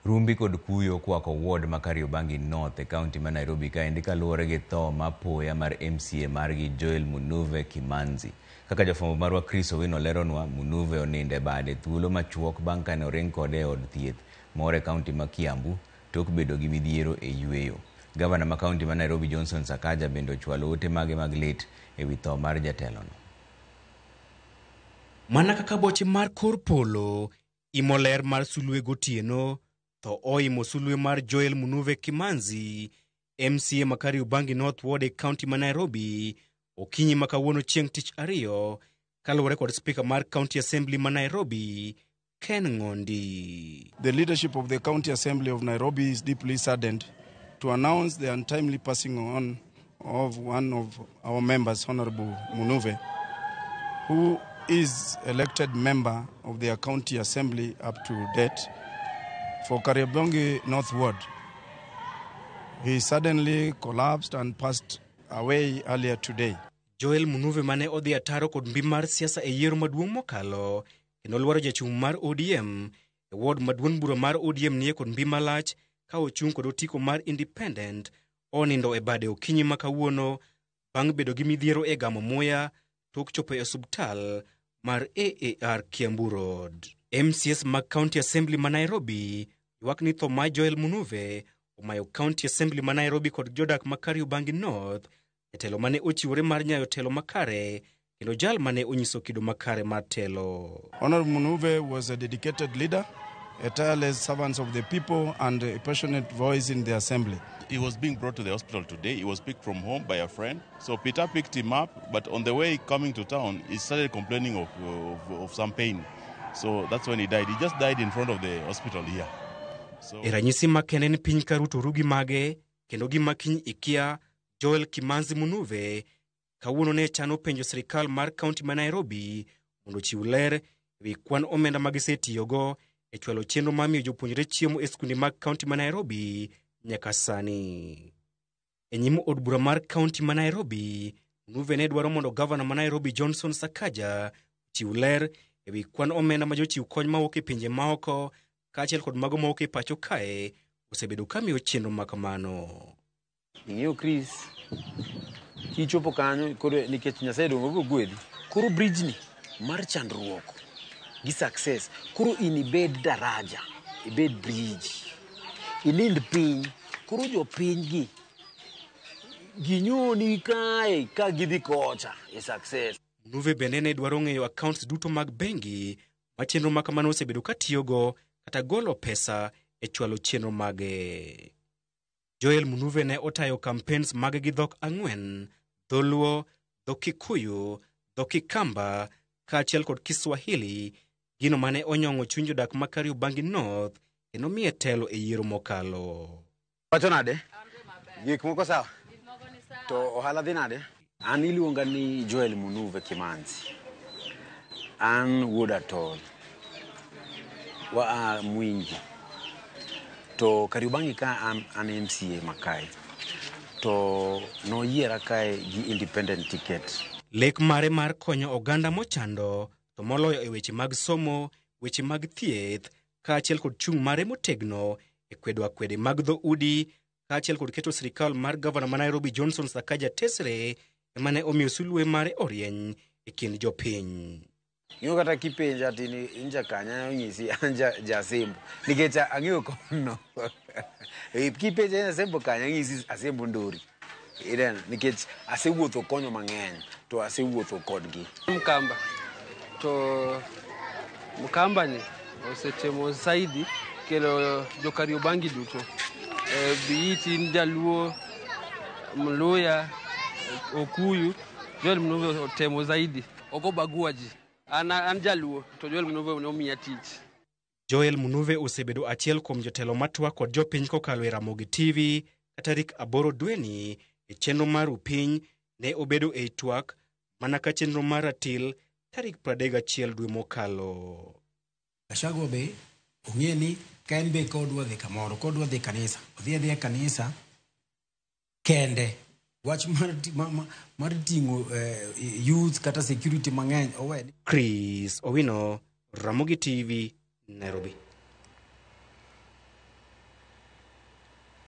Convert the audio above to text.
Rumbi kod kuyo okwako ward ma Kariobangi North e kaunti ma Nairobi kaendi kaluwore gi tho mapoya mar MCA margi Joel Munuve Kimanzi. Kaka jafwambo marwa Chris Owino leronwa, Munuve onindo e bade thuolo machuok bang' kane oring kode e od thieth moro e kaunti ma Kiambu tok bedo gi midhiero e yueyo. Gavana ma kaunti ma Nairobi Johnson Sakaja bende ochwalo ote mage mag lit ewi tho mar jatelono. Mana kaka boche mar kor polo imo ler mar sulwe gotieno, to oimo sulwe mar Joel Munuve Kimanzi, MCA ma Kariobangi North Ward e kaunti ma Nairobi, okinyi ma kawuono chieng' tich ariyo, kaluwore kod spika mar County Assembly ma Nairobi, Ken Ng'ondi. The leadership of the County Assembly of Nairobi is deeply saddened to announce the untimely passing on of one of our members, Honorable Munuve, who is elected member of the County Assembly up to date for Kariobangi North Ward. He suddenly collapsed and passed away earlier today. Joel Munuve mane odhi ataro kod mbi mar siasa e yiero maduong' mokalo kendo lwaro jachung' mar ODM e ward maduong' bura mar ODM nie kod mbi malach ka ochung' kod otiko mar Independent onindo e bade okinyi ma kawuono bang' bedo gi midhiero e gamo muya tok chopo e osuptal mar AAR Kiambu Road. MCAs mag County Assembly ma Nairobi ywak ni tho mar Joel Munuve omayo County Assembly ma Nairobi kod jodak ma Kariobangi North, jatelo mane ochiwore mar nyayo telo makare kendo jal mane onyiso kido makare mar telo. Honorable Munuve was a dedicated leader, a tireless servant of the people, and a passionate voice in the assembly. He was being brought to the hospital today. He was picked from home by a friend. So Peter picked him up, but on the way coming to town, he started complaining of some pain. So that's when he died. He just died in front of the hospital here. So E ranyisi makende ni piny ka Ruto rugi mage kendo gima kiny ikia Joel Kimanzi Munuve kawuono ne chano penjo sirikal mar kaunti ma Nairobi mondo ochiw ler ewi kwan omenda ma gisetiyogo e chwalo chenro mar miyo jopuonjre chiemo e skunde mag kaunti ma Nairobi nyaka sani. E nyim od bura mar kaunti ma Nairobi, Munuve ne dwaro mondo gavana ma Nairobi Johnson Sakaja ochiw ler ewi kwan omenda ma jochiw kony mawuok e pinje maoko kaachiel kod mago mawuok e pacho kae osebedo ka miyo chenro ma kamano. Ing'eyo Chris, kichopo kanyo koro nikech Nyasaye donge obiro gwedhi. Koro bridge ni mar chandruok gi success, koro in ibed daraja, ibed bridge. Inind piny, koro jopiny gi ginyoni kae ka gidhi kocha e success. Munuve bende ne dwaro ng'eyo accounts duto mag bengi ma chenro ma kamano osebedo ka tiyogo kata golo pesa e chwalo chenro mage. Joel Munuve ne otayo campaigns mage gi dhok ang'wen, dholuo, dho Kikuyu, dho Kikamba kaachiel kod Kiswahili, gino mane onyong'o chuny jodak ma Kariobangi North kendo miye telo e yiero mokalo. Wacho nade? Gik moko sawa? To ohala dhi nade? An iluonga ni Joel Munuve Kimanzi. An wuod Atol. Wa a Mwingi. To Kariobangi ka an MCA ma kae. To noyiera kae gi independent ticket. Lek mare mar konyo oganda mochando to moloyo e weche mag somo, weche mag thieth, kaachiel kod chung' mare motegno e kwedo akwede mag dhoudi kaachiel kod keto sirikal mar gavana ma Nairobi Johnson Sakaja tesre ema ne omiyo sulwe mare orieny e kind jopiny. Ing'eyo kata kipenja ati ni in jakanya onyisi an ja Asembo nikech ang'eyo kono. Kipenja ni Asembo kanye ang'isi Asembo Ndori. Ineno nikech asewuotho konyo mang'eny to asewuotho kodgi. Mkamba to Mkamba ni osetimo zaidi kelo jo Kariobangi duto be it in Jaluo, Mluya, Okuyu, Joel Munuve otemo zaidi ok obagua ji. An Jaluo to Joel Munuve nomiya tich. Joel Munuve osebedo achiel kuom jotelo matwak kod jopiny kokalo e Ramogi TV ka tarik 8 dweni e chenro mar Upiny ne obedo ei twak mana ka chenro mar ratil tarik 31 dwe mokalo. Gachagua be ong'e ni ka en be kodwa dhi kamoro, kodwa dhi kanisa, odhi adhiya kanisa kende. Wach mar ting'o youth kata security mang'eny owe. Chris Owino, Ramogi TV, Nairobi.